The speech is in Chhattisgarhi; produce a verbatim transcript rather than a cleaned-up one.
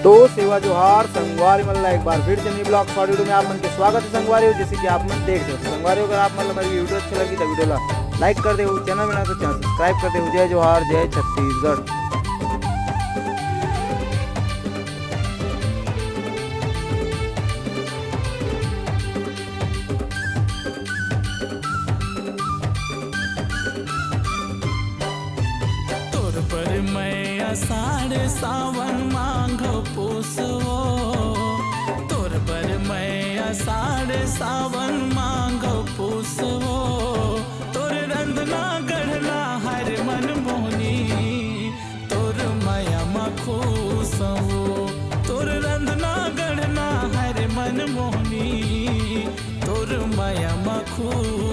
तो सेवा जोहार संगवारी मन ला, एक बार फिर से न्यू ब्लॉग शॉर्ट वीडियो में आप मन के स्वागत है संगवारी हो। जैसे कि आप मन देख सकते हो संगवारी हो, अगर आप मन ला हमारी वीडियो अच्छी लगी तो वीडियो ला लाइक कर दे, चैनल में ना तो चैनल सब्सक्राइब कर दे। जय जोहार, जय छत्तीसगढ़। तोर बर मैं आषाढ़ सावन मांघो पूसवो, तोर बर मैं आषाढ़ सावन मांघो पूसवो, तोर रंधना गढ़ना हर मन मोहनी, तोर मया म खुसवो, तोर रंधना गढ़ना हर मन मोहनी, तोर मया म खुसवो।